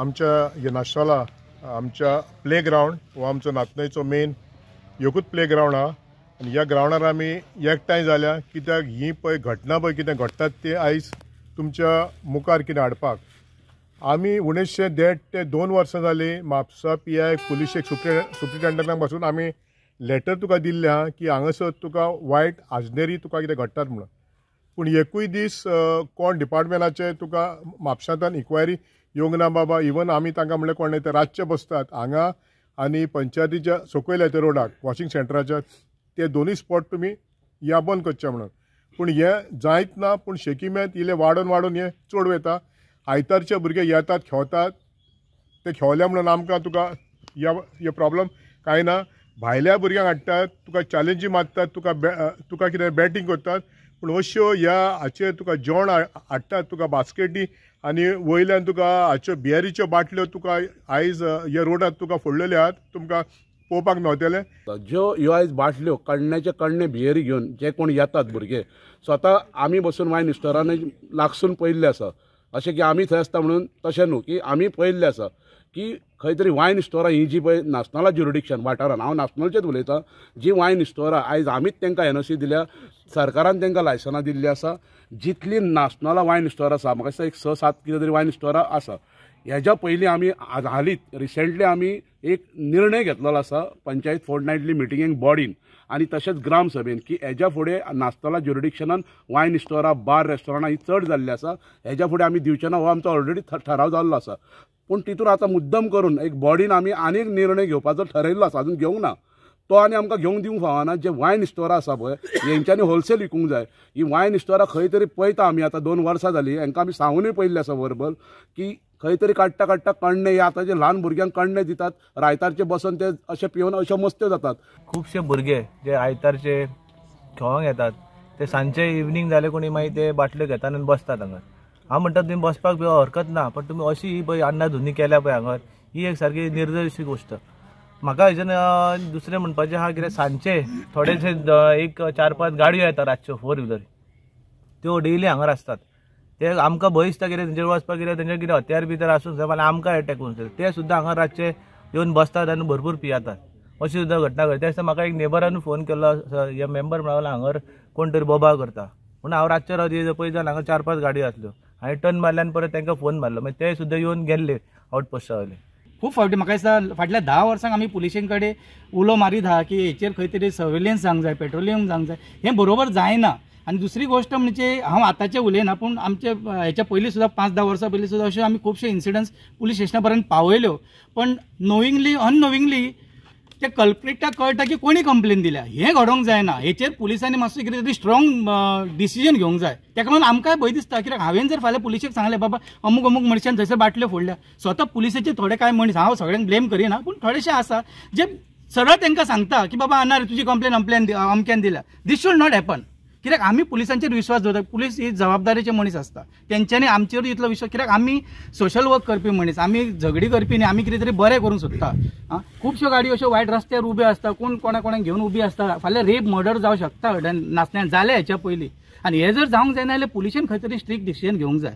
आमच्या नाशनोला आमच्या play ground हो आमचो नातनयचो मेन एकूच प्ले ग्रावंड आहा आनी ह्या ग्रावंडार आमी एकठांय जाल्या कित्याक ही पळय घटना पळय कितें घडटात ते आयज तुमच्या मुखार कितें हाडपाक आमी उणेशे 1.5 ते 2 वर्सां जालीं म्हापसा पी I पुलिशेक सुप्रिटेंडंटाक पासून आमी लेटर तुका दिल्लें आहा की हांगासर तुका वायट आजनेरी तुका कितें घडटात म्हणून. पूण एकूय दीस कोण डिपार्टमेंटाचे तुका म्हापशांतल्यान इन्क्वायरी येवंक ना बाबा. इवन आमी तांकां म्हणलें कोण नाही ते रातचे बसतात हांगा आनी पंचायतीच्या सकयल त्या रोडाक वॉशिंग सेंटराच्या ते दोनूय स्पॉट तुमी या बंद करचे म्हणून. पूण हें जायत ना. पूण शेकीमेत इल्लें वाडोवन वाडोवन हें चड वयता. आयतारचे भुरगे येतात खेळतात ते खेळले म्हणून आमकां तुका ह्या प्रॉब्लम कांय ना. भायल्या भुरग्यांक हाडटात तुका चॅलेंजी मारतात तुका तुका कितें बॅटींग करतात. पूण अश्यो ह्या हाचेर तुका जेवण हाडटात तुका बास्केटी आनी वयल्यान तुका हाच्यो बियरीच्यो बाटल्यो तुका आयज ह्या रोडार तुका फोडलेल्यो आहात तुमकां पळोवपाक मेळटलें. ज्यो ह्यो आयज बाटल्यो कण्ण्याचे कण्णे बियरी घेवन जे कोण येतात भुरगे स्वता आमी बसून वायन इस्टोरान लागसून पळयल्ले आसा. अशें की आमी थंय आसता म्हणून तशें न्हू की आमी पळयल्लें आसा की खंय तरी वायन स्टोरां ही जी पळय नासनोला ज्युरिडिक्शन वाठारान हांव नासनोलचेच उलयतां जी वायन स्टोरां आयज आमीच तांकां एनओसी दिल्या सरकारान तांकां लायसनां दिल्लीं आसा. जितली नासनोला वायन स्टोर आसा म्हाका दिसता एक 6-7 कितें तरी वायन स्टोरां आसा. हेज्या पयलीं आमी हालींच रिसेंटली आमी एक निर्णय घेतलेलो आसा पंचायत फोर्टनायटली मिटिंगेक बॉडीन आनी तशेंच ग्राम सभेन की हेज्या फुडें नासनोला ज्युरिडिक्शनान वायन स्टोरां बार रेस्टॉरंटां ही चड जाल्ली आसा. हेज्या फुडें आमी दिवचे ना हो आमचो ऑलरेडी ठराव जाल्लो आसा. पूण तितून आतां मुद्दम करून एक बॉडीन आमी आनीक निर्णय घेवपाचो ठरयल्लो आसा अजून घेवंक ना तो आनी आमकां घेवंक दिवंक फावना. जे वायन स्टोरां आसा पळय हेंच्यांनी होलसेल विकूंक जाय. ही वायन स्टोरां खंय तरी पळयता आमी आतां 2 वर्सां जालीं हेंकां आमी सांगूनय पळयल्लें आसा वर्बल की खंय तरी काडटा काडटा कण्णे हे आतां जे ल्हान भुरग्यांक कण्णे दितात रायतारचे बसून ते अशे पिवन अश्यो मस्त्यो जातात. खुबशे भुरगे जे आयतारचे खेळोंक येतात ते सांजचे इवनींग जाले कोणी मागीर ते बाटल्यो घेतात आनी बसतात हांगा. हांव म्हणटा तुमी बसपाक हरकत ना पण तुमी अशी ही पळय अन्नाधुनी केल्या पळय हांगा ही एक सारकी निर्दयशी गोश्ट. म्हाका हेच्यान दुसरें म्हणपाचें आहा कितें सांजचे थोडेशे एक 4-5 गाडयो येता रातच्यो 4 व्हिलर त्यो डेली हांगार आसतात. ते आमकां भंय दिसता कितें तेंचेर वचपाक कितें तेंचे कितें हत्यार बित्यार आसूंक जाय जाल्यार आमकां एटॅक करूंक शकता. ते सुद्दां हांगा रातचे येवन बसतात आनी भरपूर पियेतात अशी सुद्दां घटना घडटा. त्या दिसा म्हाका एक नेबरान फोन केल्लो हे मेंबर म्हणलो हांगर कोण तरी बोबाळ करता म्हणून हांव रातचे रावत पळयत जाल्यार हांगा 4-5 गाडयो आसल्यो हांवें टर्न मारले आनी परत तांकां फोन मारलो मागीर ते सुद्दां येवन गेल्ले आवट पोस्टा वयले. खूब फावटी म्हाका दिसता फाटल्या 10 वर्सांक आमी पुलिशें कडेन उलो मारीत आहा की हेचेर खंय तरी सर्वेलन्स जावंक जाय पेट्रोलियम जावंक जाय हें बरोबर जायना. आनी दुसरी गोश्ट म्हणजे हांव आतांचें उलयना पूण आमचे हेच्या पयलीं सुद्दां 5-10 वर्सां पयलीं सुद्दां अशे आमी खुबशे इन्सिडंट्स पुलीस स्टेशना पर्यंत पावयल्यो. पण नोविंगली अननोविंगली ते कल्प्रिटाक कळटा की कोणी कंप्लेन दिल्या हें घडोवंक जायना. हेचेर पुलिसांनी मातसो कितें तरी स्ट्रॉंग डिसिजन घेवंक जाय. ताका लागून आमकांय भंय दिसता कित्याक हांवें जर फाल्यां पुलिशेक सांगलें बाबा अमूक अमूक मनशान थंयसर बाटल्यो फोडल्या स्वता पुलिसेचे थोडे कांय मनीस हांव सगळ्यांक ब्लेम करिना पूण थोडेशे आसा जे सरळ तांकां सांगता की बाबा ना रे तुजी कंप्लेन अमक्यान दिल्या. दीस should not happen कित्याक आमी पुलिसांचेर विश्वास दवरता. पुलीस ही जबाबदारीचे मनीस आसता तेंच्यांनी आमचेर इतलो विश्वास कित्याक आमी सोशल वर्क करपी मनीस आमी झगडी करपी न्ही आमी कितें तरी बरें करूंक सोदता. खुबश्यो गाडयो अश्यो वायट रस्त्यार उब्यो आसता कोण कोणा कोणाक घेवन उबी आसता फाल्यां रेप मर्डर जावंक शकता नासल्यान जालें हेच्या पयलीं आनी हें जर जावंक जायना जाल्यार पुलिशेन खंय तरी स्ट्रिक्ट डिसिजन घेवंक जाय.